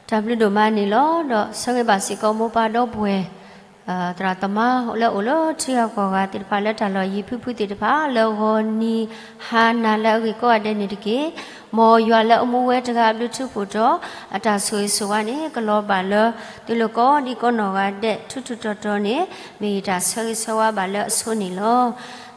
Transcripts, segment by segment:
တၢ်ဘျုးဒိၣ်မးန့ၣ်လီၤ. ဒီးဆၢဂ့ၤဘၣ်စ့ၢ်ကီးမိၢ်ပၢ်ဒီပုၢ်ဝဲၢ် သရၣ်သမါလၢအိၣ်လၢထံဂၤကီၢ်ဂၤသ့ၣ်တဖၣ် လၢတၢ်လီၢ်ယံၤဖုဖုသ့ၣ်တဖၣ် လၢဂီၤနံၤဟါနၤလၢအဂ့ၤကိးဂၤဒဲးန့ၣ်တက့ၢ်. မ်ယွၤလၢအမူဝဲတဂၤအဘျုးထူးဖှိၣ်တီၤ အတၢ်ဆိၣ်ဂ့ၤဆိၣ်ဝါန့ၣ် ကလီၤဘၣ်လၢ သုလၢကိးဒံကိးနီၢ်ဂၤဒဲး ထူးထူးတီၤတီၤန့ၣ် မ့ၢ်ယတၢ်ဆၢဂ့ၤဆၢဝါဘၣ်လၢအဆိန့ၣ်လီၤ.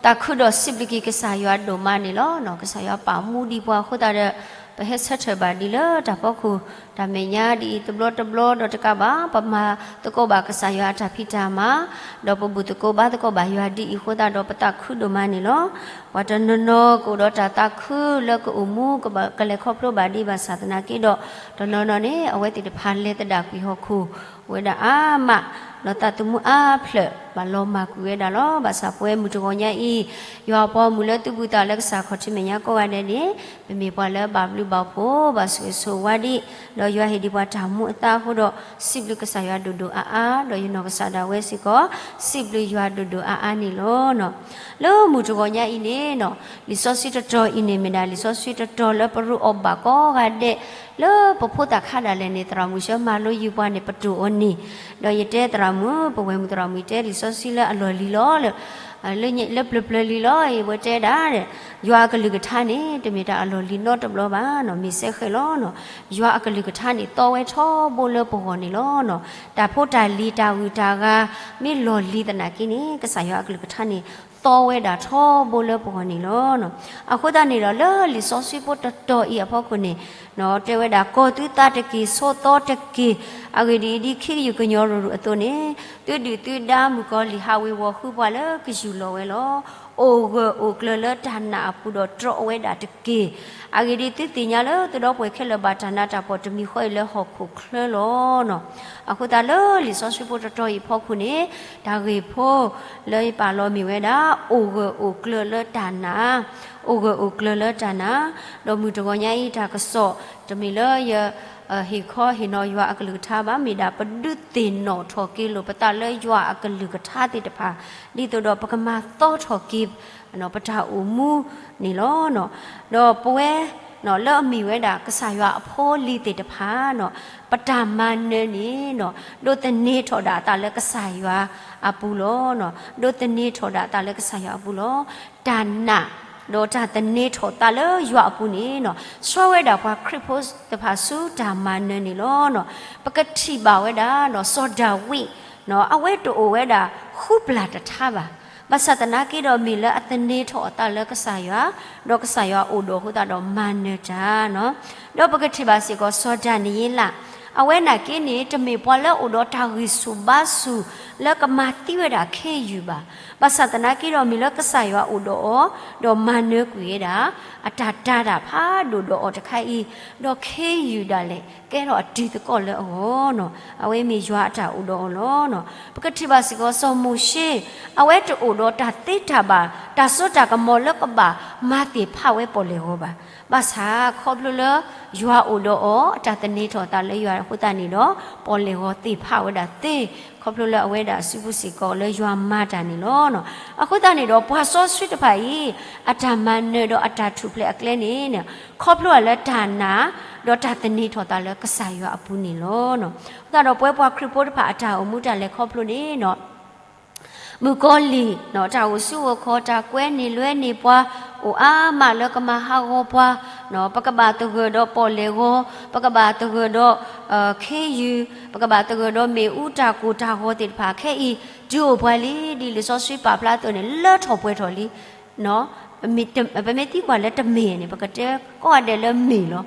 တၢ်ခုဒီးစံးဘျုးက့ၤကစၢ်ယွၤဒိၣ်မးန့ၣ်လီၤ. ကစၢ်ယွၤပာ်မူဒံးပှၤအဃိသတးဒီး ပဟဲဆၢထၢၣ်ဘၣ်ဒံးလၢတၢ်ဖီခိၣ် တၢ်မဲာ်ညါဒ်အံၤ တဘျီတဘျီဒီးတကးဘၣ် ပမၤသကိးဘၣ်ကစၢ်ယွၤအတၢ်ဖံးတၢ်မၤ ဒီးပဘူၣ်သကိးဘါသကိးဘၣ်ယွၤဒ်အံၤအဃိသတးဒီး ပသးခုဒိၣ်မးန့ၣ်လီၤ. ပှၤတနီၤနီၤကအိၣ်ဒီးတၢ်သးခုလၢကအိၣ်မူ ကလဲၤခီဖျိဘၣ်ဒံးဘၣ်ဆၣ်သနာ်က့ဒီး တနီၤနီၤန့ၣ် အဝဲသ့ၣ်တဖၣ်လဲၤသဒၣ်ကွံာ်ဟီၣ်ခိၣ် ဝဲဒၣ်အါမး ဒီးသးသမူအါဖျၢၣ် ဘၣ်လီၤမၢ်ကွံာ်ဝဲဒၣ်လီၤ. ဘၣ်ဆၣ်ပဝဲမုၢ်တဂီၤညါအံၤ ယွၤအပှၤမုၣ်လၢသုဘူၣ်သးလၢကစၢ်ခီၣ်ထံးမဲာ်ညါကိးဂၤဒဲးန့ၣ် ပမ့ၢ်ပှၤလၢဘၣ်ဘျုးဘၣ်ဖှိၣ် ဘၣ်ဆိၣ်ဂ့ၤဆိၣ်ဝါဒံး ဒီးယွၤဟ့ၣ်ဒံးပှၤတၢ်မူအသးအဃိဒီး စံးဘျုးကစၢ်ယွၤဒိၣ်ဒိၣ်အါအါ ဒီးယနီၢ်ကစၢ်ဒၣ်ဝဲစ့ၢ်ကီး စံးဘျုးယွၤဒိၣ်ဒိၣ်အါအါန့ၣ်လီၤ. လၢမုၢ်တဂီၤညါအံၤန့ၣ် လံာ်စီဆှံတတီၤအံၤန့ၣ် မ့ၢ်ဒၣ်လံာ်စီဆှံတတီၤလၢပရူးအီၣ်ဘၣ်ကိးဂၤဒဲး လၢပဖိသၣ်ခါဒၣ်လဲာ်န့ၣ် သရၣ်မုၣ်ဆၢမၤလိယုာ်ပှၤန့ၣ် ပတိၢ်အီၤန့ၣ် ဒီးယတဲသရၣ်မုၣ် ပဝဲၢ်မုၣ်သရၣ်မုၣ် ယတဲလံာ်စီဆှံလၢအလီၢ်လံၤလီၤ လၢပျၢၤပျၢၤလံၤလီၤ အဝဲတဲဒၣ် ယွၤအကလုၢ်ကထါန့ၣ် တမ့ၢ်တၢ်အလီၢ်လံၤနီတဘျီဘၣ်နီၤ မ့ၢ်စဲဃဲးလီၤနီၤ ယွၤအကလုၢ်ကထါန့ၣ် သီဝဲထီဘိလၢပဂီၢ်န့ၣ်လီၤနီၤ တၢ်ဖိတၢ်လံၤတၢ်ဂုၤတၢ်ဂၤ မ့ၢ်လီၢ်လံၤသနာ်က့န့ၣ် ကစၢ်ယွၤအကလုၢ်ကထါန့ၣ် သီဝဲဒၣ်ထီဘိလၢပဂီၢ်န့ၣ်လီၤ. အဃိသတးန့ၣ်ဒီး လၢလံာ်စီဆှံဖိတတီၤအံၤအဖီခိၣ်န့ၣ် တဲဝဲဒၣ် ကီၤသုသးတက့ၢ် ဆိးသီတက့ၢ် အဂ့ၢ်ဒ်အံၤ ဒ်ခ့ယုၢ်ကညီၤရူၤရူၤအသိးန့ၣ် သုဒုၣ်သုဒါမုၣ်ကီၤလံၢ်ဟးဝ့ၤဝီၤဃုပှၤလၢကယူၢ်လီၤဝဲလီၤ. အိၣ်ဂၢၢ်အိၣ်ကျၢၤလၢတၢ်နာ်အပူၤဒီးတြီအဝဲဒၣ်တက့ၢ်. အဂ့ၢ်ဒ်အံၤ သုသ့ၣ်ညါလၢသုဒီပုၢ်ဝဲၢ်ခဲလၢာ်ဘၣ်တၢ်နးတၢ်ဖှီၣ် တမံၤဃီအံၤလၢဟီၣ်ခိၣ်ချၢလီၤနီၤ. အဃိသတးလၢလံာ်စီဆှံဖိတတီၤအံၤအဖီခိၣ်န့ၣ် တၢ်ဂ့ၢ်ဖိလၢယပာ်လီၤမ့ၢ်ဝဲဒၣ် အိၣ်ဂၢၢ်အိၣ်ကျၢၤလၢတၢ်နာ် အိၣ်ဂၢၢ်အိၣ်ကျၢၤလၢတၢ်နာ် ဒီးမုၢ်တဂီၤညါအံၤတၢ်ကစီၣ် တမ့ၢ်လၢယ ဟ့ၣ်ခီဟ့ၣ်နီၤယွၤအကလုၢ်ကထါဘၣ် မ့ၢ်ဒၣ်ပဒုးသ့ၣ်နီၣ်ထီၣ်က့ၤလိာ်ပသးလၢ ယွၤအကလုၢ်ကထါသ့ၣ်တဖၣ် ဒ်သိးဒီးပကမၤသီထီၣ်က့ၤ ပတၢ်အိၣ်မူန့ၣ်လီၤ. ဒီးပဝဲ လၢအမ့ၢ်ဝဲဒၣ်ကစၢ်ယွၤအဖိအလံၤသ့ၣ်တဖၣ် ပတၢ်မၤနၢၤန့ၣ် ဒိးသန့ၤထီၣ်ဒၣ်အသးလၢကစၢ်ယွၤအပူၤလီၤ. ဒိးသန့ၤထီၣ်ဒၣ်အသးလၢကစၢ်ယွၤအပူၤလီၤ. တၢ်နာ် ဒီးတၢ်သန့ၤထီၣ်သးလၢယွၤအပူၤန့ၣ် ဆှၢဝဲဒၣ်ပှၤခရံာ်ဖိသ့ၣ်တဖၣ်ဆူတၢ်မၤနၢၤန့ၣ်လီၤ. ပကထံၣ်ဘၣ်ဝဲဒၣ် စီၤဒၤဝံး အဝဲတအိၣ်ဝဲဒၣ်ဃုပျၢ်တထါဘၣ်. ဘၣ်ဆၣ်သနာ်က့ဒီးမ့ၢ်လၢအသန့ၤထီၣ်အသးလၢကစၢ်ယွၤ, ဒီးကစၢ်ယွၤအိၣ်ဒီးအဃိသတးဒီးမၤနၢၤတၢ်. ဒီးပကထံၣ်ဘၣ်စ့ၢ်ကီးစီၤဒၤနံးယ့လး, အဝဲနာ်က့န့ၣ် တမ့ၢ်ပှၤလၢအအိၣ်ဒီးတၢ်ဂံၢ်ဆူၣ်ဘါဆူၣ် လၢကမၤသံဝဲဒၣ်ခ့ယုၢ်ဘၣ်. ဘၣ်ဆၣ်သနာ်က့ဒီးမ့ၢ်လၢကစၢ်ယွၤအိၣ်ဒီးအီၤ, ဒီးမၤနၢၤကွံာ်ဝဲဒၣ် အတၢ်တၤတၢ်ဖးဒိၣ်ဒီးအီၤတခါအံၤ, ဒီးခ့ယုၢ်ဒၣ်လဲာ် ကဲထီၣ်အတံၤသကိးလၢအဂီၢ်နီၤ. အဝဲမ့ၢ်ယွၤအတၢ်အိၣ်ဒီးအီၤလီၤ. ပကထံၣ်ဘၣ်စ့ၢ်ကီးစီၤမိၤၡ့, အဝဲတအိၣ်ဒီးတၢ်သ့တၢ်ဘၣ်, တၢ်စိတၢ်ကမီၤလၢကဘၣ်မၤသ့ၣ်ဖးဝဲပီၣ်လဲၣ်ဂီၤဘၣ်. ဘၣ်ဆၣ်ခီဖျိလၢယွၤအိၣ်ဒီးအီၤ, အတၢ်သန့ၤထီၣ်အသးလၢယွၤအဃိသတးန့ၣ်ဒီး, ပီၣ်လဲၣ်ဂီၤသ့ၣ်ဖးဝဲဒၣ်သ့, ခီဖျိလၢအဝဲဒၣ်စုပူၤစ့ၢ်ကီးလၢယွၤမၤတၢ်န့ၣ်လီၤ. အဃိသတးန့ၣ်ဒီး ပှၤစီဆှံတဖၣ်အံၤ အတၢ်မၤနၢၤဒီးအတၢ်ထူၣ်ဖျဲးအကျဲန့ၣ် ခီဖျိလၢတၢ်နာ်, ဒီးတၢ်သန့ၤထီၣ်သးလၢကစၢ်ယွၤအပူၤန့ၣ်လီၤ. အဃိသတးဒီးပဝဲပှၤခရံာ်ဖိတဖၣ်အတၢ်အိၣ်မူတၢ်လဲၤခီဖျိန့ၣ် မုၣ်ကီၤလံၢ် တၢ်အိၣ်ဆူၣ်အိၣ်ခီၣ် တၢ်ကွဲန့ၢ်လွဲန့ၢ်ပှၤ အိၣ်အါမးလၢကမၤဟးဂီၤပှၤ, ပကဘၣ်သဂၢၢ်ဒီးပီၣ်လဲၣ်ဂီၤ, ပကဘၣ်သဂၢၢ်ဒီး ခ့ယုၢ်, ပကဘၣ်သဂၢၢ်ဒီးမ့ၣ်အူတၢ်ကိၢ်တၢ်ဂီၤသ့ၣ်တဖၣ်ခဲအံၤ တုၤအိၣ်ပှၤလံ ဒ်လံာ်စီဆှံပာ်ဖျါအသိးန့ၣ် လၢထီၣ်ပှဲၤထီၣ်လံ. ပမ့ၢ်သံကွၢ်လၢတမ့ၢ်န့ၣ် ပကတဲကိးဂၤဒဲးလၢမ့ၢ်လီၤ.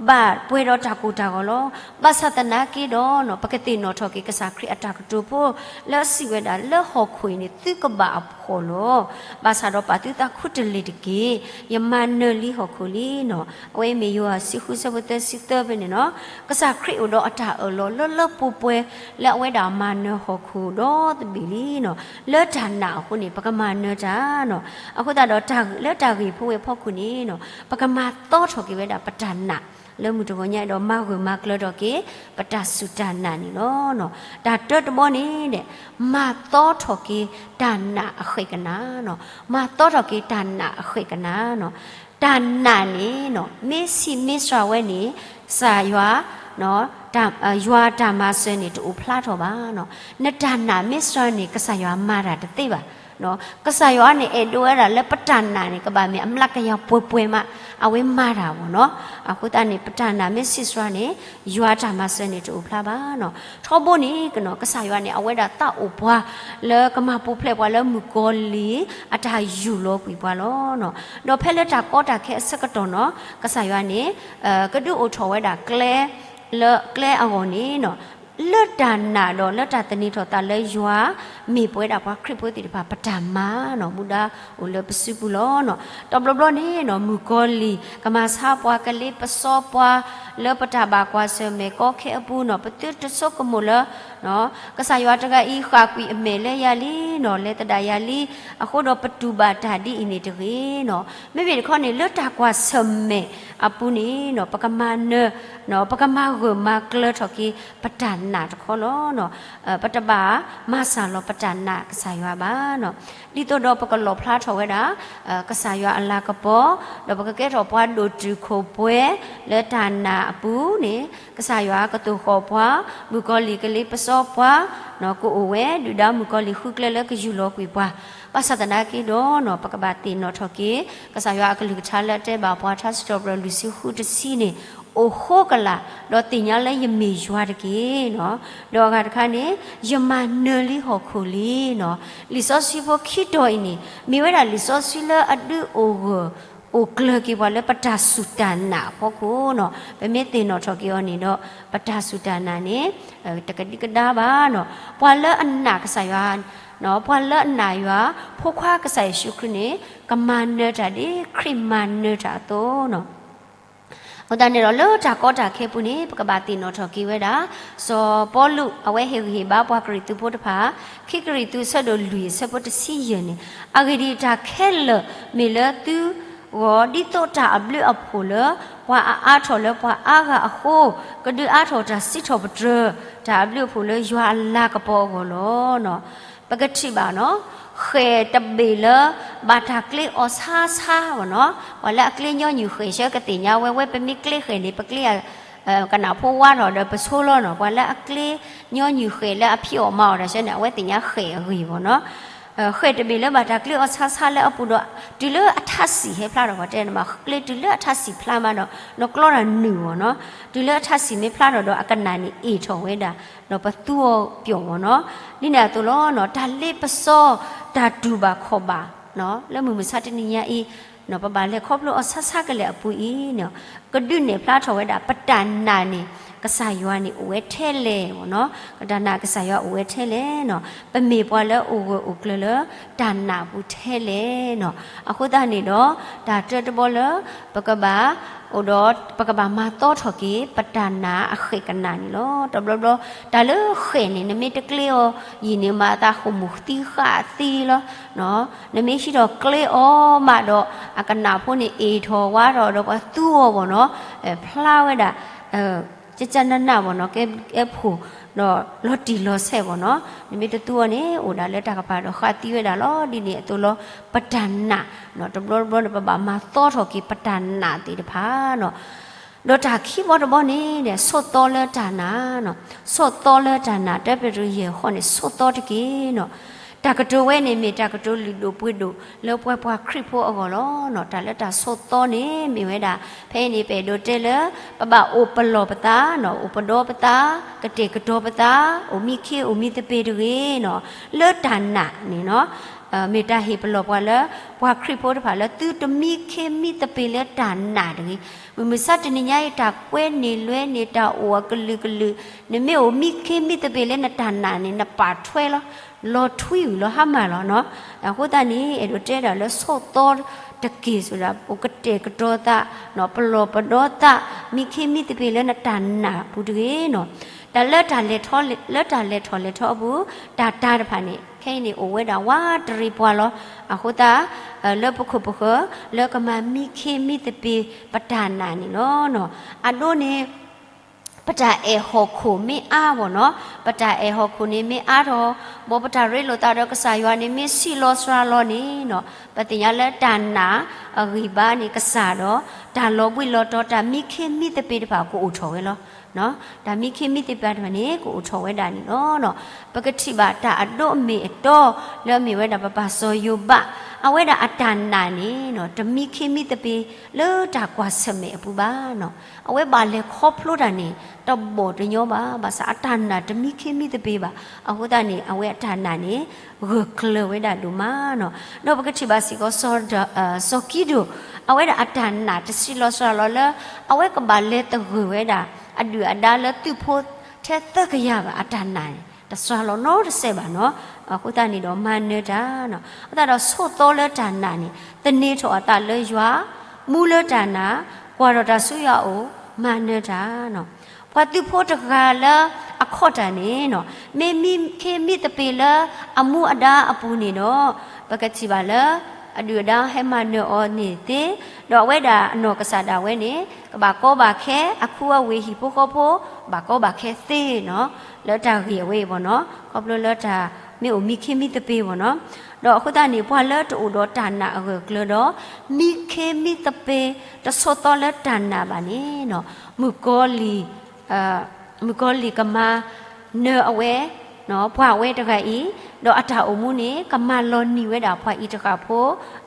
ဘၣ်ပှဲၤဒီးတၢ်ကိၢ်တၢ်ဂီၤလီၤ. ဘၣ်ဆၣ်သနာ်က့ဒီး ပကသ့ၣ်နီၣ်ထီၣ်က့ၤကစၢ်ခရံာ်အတၢ်ကတိၤဖိ လၢအစံးဝဲဒၣ်လၢဟီၣ်ခိၣ်အံၤန့ၣ် သုကဘၣ်အဖှီၣ်လီၤ. ဘၣ်ဆၣ်ဒီးပာ်သုသးခူတလ့ၢ်တက့ၢ်. ယမၤနၢၤလံဟီၣ်ခိၣ်လံနီၤ. အဝဲအံၤမ့ၢ်ယိၤဟၣ်ဆံဃုဆၢဖိသၢဆံသၢဖဲန့ၣ်နီၤ. ကစၢ်ခရံာ်အိၣ်ဒီးအတၢ်အၢၣ်လီၤလၢလၢပှဲၤပှဲၤ လၢအဝဲဒၣ်မၤနၢၤဟီၣ်ခိၣ်ဒီတဘ့ၣ်လံနီၤ. လၢတၢ်နာ်အဃိန့ၣ် ပကမၤနၢၤတၢ်နီၤ. အဃိသတးဒီး လၢတၢ်ဂ့ၢ်ဖိဝဲအဖီခိၣ်န့ၣ်နီၤ ပကမၤသီထီၣ်က့ၤဝဲဒၣ်ပတၢ်နာ် လၢမုၢ်တဂီၤညါအံၤဒီး မၤဂၢၢ်မၤကျၢၤထီၣ်က့ၤ ပတၢ်စူၢ်တၢ်နာ်န့ၣ်လီၤ. တၢ်တၢတဘီန့ၣ် မၤသီထီၣ်က့ၤတၢ်နာ်အဃဲၣ်ကနၤနီၤ. မၤသီထီၣ်က့ၤတၢ်နာ်အဃဲၣ်ကနၤနီၤ. တၢ်နာ်န့ၣ်နီၤ မ့ၢ်ဆံးမ့ၢ်စှၤဝဲန့ၣ် ကစၢ်ယွၤ တၢ် ယွၤတၢ်မၤစၢၤန့ၣ် တအိၣ်ဖျါထီၣ်ဘၣ်နီၤ. နတၢ်နာ်မ့ၢ်စှၤန့ၣ် ကစၢ်ယွၤမၤတၢ်တသ့ဘၣ်နီၤ. ကစၢ်ယွၤန့ၣ် အဲၣ်ဒိးဝဲဒၣ်လၢပတၢ်နာ်န့ၣ် ကဘၣ်မ့ၢ်အမျးကယၤပှဲၤပှဲၤမး အဝဲမၤတၢ်မ့ၢ်နီၤ. အဃိသတးန့ၣ် ပတၢ်နာ်မ့ၢ်ဆံးစှၤန့ၣ် ယွၤတၢ်မၤစၢၤန့ၣ် တအိၣ်ဖျါဘၣ်နီၤ. ထီဘိန့ၣ်နီၤ ကစၢ်ယွၤန့ၣ် အဝဲဒၣ်သးအိၣ်ပှၤ လၢကမၤပူၤဖျဲးပှၤလၢမုၣ်ကီၤလံၢ် အတၢ်ယူၢ်လီၤကွံာ်ပှၤလီၤနီၤ. ဒီးဖဲလၢတၢ်ကီတၢ်ခဲအဆၢကတီၢ်နီၤ ကစၢ်ယွၤန့ၣ် ကဒုးအိၣ်ထီၣ်ဝဲဒၣ်ကျဲ လၢကျဲအဂီၢ်န့ၣ်နီၤ လၢတၢ်နာ်ဒီးလၢတၢ်သန့ၤထီၣ်သးလၢယွၤ မ့ၢ်ပဝဲဒၣ်ပှၤခရံာ်ဖိသ့ၣ်တဖၣ် ပတၢ်မၤနီၤ မူဒါအိၣ်လၢပစုပူၤလီၤနီၤ. တဘျီဘျီန့ၣ်နီၤ မုၣ်ကီၤလံၢ် ကမၤဆါပှၤ ကလ့ပစီပှၤ လၢပတၢ်ဘၣ်ကွၢ်ဆၢၣ်မဲာ်ကီခဲအပူၤနီၤ ပသုတဆိကမိၣ်လၢ ကစၢ်ယွၤတဂၤအံၤ ဃၣ်ကွံာ်အမဲာ်လၢယၤလံနီၤ လဲၤသဒၣ်ယၤလံ, အဃိဒီးပတူၢ်ဘၣ်တၢ်ဒ်အံၤန့ၣ်တဂ့ၤနီၤ. မ့မ့ၢ်တခီန့ၣ် လၢတၢ်ကွၢ်ဆၢၣ်မဲာ်အပူၤန့ၣ်နီၤ ပကမၤနၢၤ ပကမၤဂၢၢ်မၤကျၢၤထီၣ်က့ၤ ပတၢ်နာ်တခီလီၤနီၤ. ပတဘၣ်မၤစၢ်လီၤပတၢ်နာ်ကစၢ်ယွၤဘၣ်နီၤ. ဒ်သိးဒီးပကလီၣ်ဖျါထီၣ်ဝဲဒၣ် ကစၢ်ယွၤအလၤကပီၤ, ဒီးပကကဲထီၣ်ပှၤဒိၣ်တုာ်ခိၣ်ပှဲၤ လၢတၢ်နာ်အပူၤန့ၣ် ကစၢ်ယွၤကသိၣ်ဃီၣ်ပှၤ, မုၣ်ကီၤလံၢ်ကလ့ပစီပှၤ ကအိၣ်ဝဲ ဒုၣ်ဒါမုၣ်ကီၤလံၢ်ဃုကျဲလၢကယူၢ်လီၤကွံာ်ပှၤ, ဘၣ်ဆၣ်သနာ်က့ဒီးနီၤ ပကဘၣ်သ့ၣ်နီၣ်ထီၣ်က့ၤ ကစၢ်ယွၤအကလုၢ်ကထါလၢအတဲဘၣ်ပှၤ ထါစံးထီၣ်ပတြၢၤလွံၢ်ဆံဃုတဆံန့ၣ် အိၣ်ဃိကလာ် ဒီးသ့ၣ်ညါလၢယမ့ၢ်ယွၤတက့ၢ်နီၤ. ဒီးအဂၤတခါန့ၣ် ယမၤနၢၤလံဟီၣ်ခိၣ်လံနီၤ. လံာ်စီဆှံဖိခံတီၤအံၤန့ၣ် မ့ၢ်ဝဲဒၣ်လံာ်စီဆှံလၢအဒုးအိၣ်ဂၢၢ် အိၣ်ကျၢၤက့ၤပှၤလၢပတၢ်စူၢ်တၢ်နာ်အဖီခိၣ်နီၤ. ပမ့ၢ်သ့ၣ်နီၣ်ထီၣ်က့ၤအီၤန့ၣ်ဒီး ပတၢ်စူၢ်တၢ်နာ်န့ၣ် တကဒံကဒါဘၣ်နီၤ. ပှၤလၢအနာ်ကစၢ်ယွၤ ပှၤလၢအနာ်ယွၤ ဖိခွါကစၢ်ယ့ၣ်ၡူးခရံာ်န့ၣ် ကမၤနၢၤတၢ်ဒ်ခရံာ်မၤနၢၤတၢ်အသိးနီၤ. အဃိသတးန့ၣ်ဒီး လၢတၢ်ကီတၢ်ခဲပူၤန့ၣ် ပကဘၣ်သ့ၣ်နီၣ်ထီၣ်က့ၤဝဲဒၣ် စီၤပီလူး အဝဲဟ့ၣ်ဂံၢ်ဟ့ၣ်ဘါပှၤကရံၣ်သူးဖိတဖၣ် ခံကရံၣ်သူး အဆၢဒိၣ်လွံၢ် အဆၢဖိတဆံယဲၢ်န့ၣ်, အဂ့ၢ်ဒ်အံၤ, တၢ်ခဲလၢာ်မ့ၢ်လၢသုဂီၢ် ဒ်သိးတၢ်အဘျုးအဖှိၣ်လၢ ပှၤအအါထီၣ်လၢပှၤအါဂၤအဃိ, ကဒုးအါထီၣ်တၢ်စံးထီၣ်ပတြၢၤ တၢ်အဘျုးအဖှိၣ်လၢယွၤအလၤကပီၤအဂီၢ်လီၤ. ပကထံၣ်ဘၣ်နီၤ, ဃဲၣ်တဘ့ၣ်လၢ ဘၣ်တၢ်ကျ့အီၤဆါဆါဘၣ်နီၤ, ပှၤလၢအကျ့ညီနုၢ်ဃဲၣ်ဆၢကသ့ၣ်ညါဝဲ, ဝဲပမ့ၢ်ကျ့ဃဲၣ်န့ၣ် ပကျ့ ကနၣ်ဖိဝါထီၣ်ဒီးပဆိလီၤနီၤ, ပှၤလၢအကျ့ညီနုၢ်ဃဲၣ်လၢအဖံးအီၣ်မၤအီၣ်တၢ်ဆၢန့ၣ် အဝဲသ့ၣ်ညါဃဲၣ်အဂ့ၢ်ဘၣ်နီၤ. ဃဲၣ်တဘ့ၣ်လၢဘၣ်တၢ်ကျ့အီၤဆါဆါလၢအပူၤဒီး တုၤလၢအထးစံၣ်ဟဲဖျါထီၣ်ပှၤတဲန့ၣ်မး, ကျ့တုၤလၢအထးစံၣ်ဖျါမးဒီး နကျီတၢ်နုာ်ဘၣ်နီၤ, တုၤလၢအထးစံၣ်မ့ၢ်ဖျါထီၣ်ဒီးအကနၣ်န့ၣ်အ့ၣ်ထီၣ်ဝဲဒၣ်, ဒီးပသူအီၤပျီၣ်ဘၣ်နီၤ. ဒ်န့ၣ်အသိးလီၤနီၤ, တၢ်လ့ပစီ တၢ်တူၢ်ဘၣ်ခီၣ်ဘၣ် လၢမုၢ်မဆါတနံၤညါအံၤ ပဘၣ်လဲၤခီဖျိအီၤဆါဆါကလဲာ်အပူၤအံၤန့ၣ်, ကဒုးနဲၣ်ဖျါထီၣ်ဝဲဒၣ်ပတၢ်နာ်န့ၣ် ကစၢ်ယွၤန့ၣ်အိၣ်ဝဲထဲလဲၣ်ဘၣ်နီၤ, ပတၢ်နာ်ကစၢ်ယွၤအိၣ်ဝဲထဲလဲၣ်နီၤ, ပမ့ၢ်ပှၤလၢအိၣ်ဂၢၢ်အိၣ်ကျၢၤလၢတၢ်နာ်အပူၤထဲလဲၣ်နီၤ. အဃိသတးန့ၣ်ဒီး တၢ်တၢတဘီလၢ ပကဘၣ် အိၣ်ဒီး ပကဘၣ်မၤသီထီၣ်က့ၤ ပတၢ်နာ်အဃဲၣ်ကနၣ်န့ၣ်လီၤ. တဘျီဘျီ တၢ်လၢဃဲၣ်န့ၣ် နမ့ၢ်တကျ့အီၤယံာ်န့ၣ် မၤအသးဃိၣ်မူၣ်သံဃာ်သံလီၤ. နမ့ၢ်ဟံးထီၣ်ကျ့အီၤမးဒီး အကနၣ်ဖိန့ၣ် အ့ၣ်ထီၣ်ဝါထီၣ်ဒီးပှၤသူအီၤဘၣ်နီၤ, ဖျါဝဲဒၣ် ကကနနၣ်ဘၣ်နီၤ, ကဲ ကဲဖိၣ် ဒီးလီၤတံၢ်လီၤဆဲးဘၣ်နီၤ. နမ့ၢ်တသူအီၤန့ၣ် အိၣ်ဒၣ်လၢတၢ်ကပၤဒီးဃာ်သံဝဲဒၣ်လီၤ. ဒ်န့ၣ်အသိးလီၤ ပတၢ်နာ်နီၤ, တဘျီတဘျီန့ၣ် ပဘၣ်မၤသီထီၣ်က့ၤပတၢ်နာ်သ့ၣ်တဖၣ်နီၤ. ဒီးတၢ်ခံဘီတဘီန့ၣ် ဆိးသီလၢတၢ်နာ်နီၤ, ဆိးသီလၢတၢ်နာ်, တၢပ့းတရူးယဲၢ်ဃိးန့ၣ် ဆိးသီတက့ၢ်နီၤ. တၢ်ကတိၤဝဲန့ၣ်မ့ၢ်တၢ်ကတိၤလုၢ်ဒိၣ်ပှ့ၤဒိၣ်လၢပှၤပှၤခရံာ်ဖိအဂီၢ်လီၤနီၤ. တၢ်လၢတၢ်ဆိးသီန့ၣ်မ့ၢ်ဝဲဒၣ် ဖဲအံၤန့ၣ် ပအဲၣ်ဒိးတဲလၢ ပဘၣ်အိၣ်ပလီၢ်ပသး, အိၣ်ပဒီပသး, ကတဲာ်ကတီၤပသး, အိၣ်မံခ့အိၣ်မံသပ့ၤတဂ့ၤနီၤ. လၢတၢ်နာ်န့ၣ်နီၤ မ့ၢ်တၢ်ဟ့ၣ်ပလီၢ်ပှၤလၢ ပှၤခရံာ်ဖိတဖၣ်လၢ သုတမံခ့မံသပ့ၤလၢတၢ်နာ်တဂ့ၤ. မုၢ်မဆါတနံၤညါအံၤ တၢ်ကွဲန့ၢ်လွဲန့ၢ် တၢ်အိၣ်အကလုာ်ကလုာ်, နမ့ၢ်အိၣ်မံခ့မံသပ့ၤလၢနတၢ်နာ်န့ၣ် နပာ်ထွဲလီၤ, လီၤထွံဝံၤလီၤဟါမၢ်လီၤနီၤ. အဃိသတးန့ၣ် အဲၣ်ဒိးတဲဒၣ်လၢဆိးသီတက့ၢ် ဆိးဒၣ် အိၣ်ကတဲာ်ကတီၤသး, ပလီၢ်ပဒီသး, မံခ့မံသပ့ၤလၢနတၢ်နာ်အပူၤတဂ့ၤနီၤ. တၢ်လၢတၢ်လဲၤထီၣ်လဲၤထီၣ်အပူၤ တၢ်တၢတဖၣ်န့ၣ် ခဲအံၤန့ၣ် အိၣ်ဝဲဒၣ်ဝးတရံးပှၤလီၤ. အဃိသတး လၢပခိၣ်ပဃၢၤ လၢကမၤမံခ့မံသပ့ၤပတၢ်နာ်န့ၣ်လီၤ. အဒိန့ၣ် ပတၢ်အဲၣ်ဟီၣ်ခိၣ်မ့ၢ်အါဘၣ်နီၤ, ပတၢ်အဲၣ်ဟီၣ်ခိၣ်န့ၣ်မ့ၢ်အါထီၣ်, ဘၣ်ပတၢ်ရ့လိာ်သးဒီးကစၢ်ယွၤန့ၣ် မ့ၢ်ဆံးလီၤစှၤလီၤန့ၣ်နီၤ, ပသ့ၣ်ညါလၢတၢ်နာ်အဂံၢ်ဘါန့ၣ် ကစၢ်ဒီး တၢ်လီၤဘှံးလီၤတီၤ တၢ်မံခ့မံသပ့ၤတဖၣ်ကအိၣ်ထီၣ်ဝဲလီၤ. တၢ်မံခ့မံသပ့ၤတဖၣ်န့ၣ် ကအိၣ်ထီၣ်ဝဲဒၣ်န့ၣ်လီၤ. ပကထံၣ်ဘၣ်တၢ်အဒိအမ့ၢ်အတီ လၢအမ့ၢ်ဝဲဒၣ်ပပၢ်စီၤယိၤဘး, အဝဲဒၣ်အတၢ်နာ်န့ၣ် တမံခ့မံသပ့ၤလၢတၢ်ကွၢ်ဆၢၣ်မဲာ်အပူၤဘၣ်. အဝဲဘၣ်လဲၤခီဖျိတၢ်န့ၣ် တဘီၣ်တညီဘၣ်, ဘၣ်ဆၣ်အတၢ်နာ်တမံခ့မံသပ့ၤဘၣ်. အဃိသတးန့ၣ် အဝဲအတၢ်နာ်န့ၣ် ဂၢၢ်ကျၢၤဝဲဒၣ်ဒိၣ်မးန့ၣ်. ဒီးပကထံၣ်ဘၣ်စ့ၢ်ကီး စီၤကံဒိၣ်, အဝဲဒၣ်အတၢ်နာ်တဆံးလီၤစှၤလီၤလၢ အဝဲကဘၣ်လဲၤသဂၢၢ်ဝဲဒၣ် အဒုၣ်အဒါလၢသုးဖိထဲသၢကယၤဘၣ်. အတၢ်နာ်န့ၣ် တစှၤလီၤနီတစဲးဘၣ်န့ၣ်. အဃိသတးန့ၣ်ဒီးမၤနၢၤတၢ်န့ၣ်, အဃိသတးဒီးဆိးသီလၢတၢ်နာ်န့ၣ် သန့ၤထီၣ်အသးလၢယွၤ, မူလၢတၢ်နာ်, ကွၢ်ထီၣ်တၢ်ဆူယွၤအအိၣ်, မၤနၢၤတၢ်န့ၣ်. ပှၤသုးဖိတဂၤလၢအခီၣ်တၢ်န့ၣ် မ့မံခ့မံသပ့ၤလၢအမူအဒါအပူၤန့ၣ်ဒီး ပကထံၣ်ဘၣ်လၢ အဒုၣ်အဒါဟဲမၤနၢၤအီၤန့ၣ်သ့, ဒီးအဝဲဒၣ်အနီၢ်ကစၢ်ဒၣ်ဝဲန့ၣ် ကဘၣ်ကီဘၣ်ခဲ အခူအဝ့ၢ်ဟံၣ်ဖိဃီဖိ ဘၣ်ကီဘၣ်ခဲသ့န့ၣ်, လၢတၢ်ဂ့ၢ်အဝဲအံၤဘၣ်န့ၣ်, ခီဖျိလၢတၢ်မ့ၢ်အိၣ်မံခ့မံသပ့ၤဘၣ်န့ၣ်. ဒီးအဃိသတးန့ၣ် ပှၤလၢတအိၣ်ဒီးတၢ်နာ်အဂၢၢ်အကျၢၤဒီး မံခ့မံသပ့ၤ တဆိးသီလၢတၢ်နာ်ဘၣ်န့ၣ်, မုၣ်ကီၤလံၢ် မုၣ်ကီၤလံၢ်ကမၤနၢၤအဝဲ ပှၤအဝဲတဂၤအံၤ, ဒီးအတၢ်အိၣ်မူန့ၣ် ကမၤလီၤနံၤဝဲဒၣ်ပှၤအံၤတဃၣ်ဖိ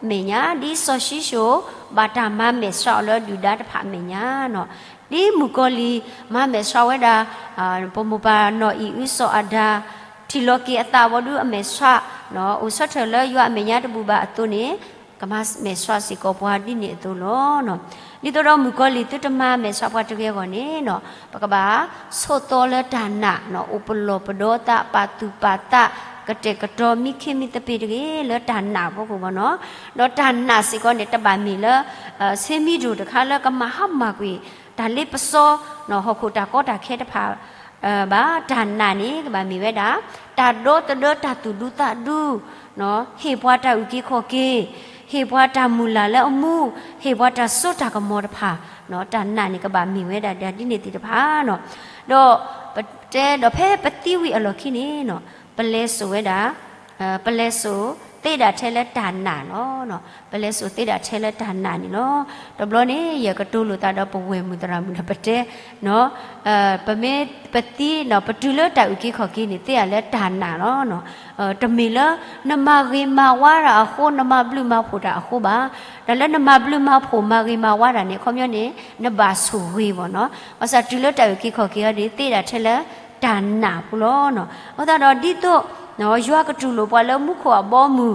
အမဲာ်ညါ, ဒ်စီၤၡံၣ်စိၣ် ဘၣ်တၢ်မၤမဲာ်ဆှးအီၤလၢအဒုၣ်ဒါတဖၣ်အမဲာ်ညါန့ၣ်. ဒ်မုၣ်ကီၤလံၢ်မၤမဲာ်ဆှးဝဲဒၣ် ပမိၢ်ပၢ်နီၢ်အံၣ်အုစီၤအၤဒၣ်, ထံၣ်လီၤက့ၤအသးဘၣ်ဒီးအမဲာ်ဆှး, အိၣ်ဆီၣ်ထွဲလၢယွၤအမဲာ်ညါတဘူၣ်ဘၣ်အသိးန့ၣ်, ကမၤမဲာ်ဆှးစ့ၢ်ကီးပှၤဒ်န့ၣ်အသိးလီၤ. ဒ်သိးဒီးမုၣ်ကီၤလံၢ်သုတမၤမဲာ်ဆှးပှၤတဂ့ၤအဂီၢ်န့ၣ်, ပကဘၣ်ဆိးသီလၢတၢ်နာ်, အိၣ်ပလီၢ်ပဒီသး ပာ်သူၣ်ပာ်သး, ကတဲာ်ကတီၤမံခ့မံသပ့ၤတဂ့ၤ လၢတၢ်နာ်အဖီခိၣ်ဘၣ်န့ၣ်. ဒီးတၢ်နာ်စ့ၢ်ကီးန့ၣ် တဘၣ်မ့ၢ်လၢ ဆ့မံၤဒိၣ်တခါလၢကမၤဟါမၢ်ကွံာ် တၢ်လ့ပစီ ဟီၣ်ခိၣ်တၢ်ကီတၢ်ခဲတဖၣ်ဘၣ်. တၢ်နာ်န့ၣ် ကဘၣ်မ့ၢ်ဝဲဒၣ် တၢ်ဒီသဒၢတၢ်သူၣ်ဒူသးဒူ, ဟ့ၣ်ပှၤတၢ်အုၣ်က့ၤခီၣ်က့ၤ, ဟ့ၣ်ပှၤတၢ်မုၢ်လၢ်လၢအမူ, ဟ့ၣ်ပှၤတၢ်စိတၢ်ကမီၤတဖၣ်, တၢ်နာ်န့ၣ် ကဘၣ်မ့ၢ်ဝဲဒၣ်ဒ်န့ၣ်သ့ၣ်တဖၣ်န့ၣ်. ဒီးပတဲဒီးဖဲပသံဝံၤအလီၢ်ခံန့ၣ်, ပလဲၤစိာ်ဝဲဒၣ် ပလဲၤစိာ်သ့ဒၣ်ထဲလၢတၢ်နာ်လီၤ. ပလဲၤစိာ်သ့ဒၣ်ထဲလၢတၢ်နာ်န့ၣ်လီၤ. တဘျီန့ၣ် ယကတိၤလိာ်သးဒီးပဝဲၢ်မုၢ်သရၣ်မုၣ်ဒီးပတဲ, ပမ့ၢ်ပသံန့ၣ် ပတုၤလၢတၢ်အုၣ်က့ၤခီၣ်က့ၤန့ၣ် သ့ဒၣ်လၢတၢ်နာ်လီၤ. တမ့ၢ်လၢနမၤဂ့ၤမၤဝါတၢ်အဃိ, နမၤဘျုးမၤဖှိၣ်တၢ်အဃိဘၣ်. တၢ်လၢနမၤဘျုးမၤဖှိၣ်မၤဂ့ၤမၤဝါတၢ်န့ၣ် အခီပညီန့ၣ် နဘၣ်ဆိၣ်ဂ့ၤဘၣ်န့ၣ်. ဘၣ်ဆၣ်တုၤလၢတၢ်အုၣ်က့ၤခီၣ်က့ၤအီၤန့ၣ် သ့ဒၣ်ထဲလၢတၢ်နာ်အပူၤလီၤ. အဃိသတးဒီးဒ်သိး ယွၤကတူၢ်လိာ်ပှၤလၢမူခိၣ်အဘီအမုၢ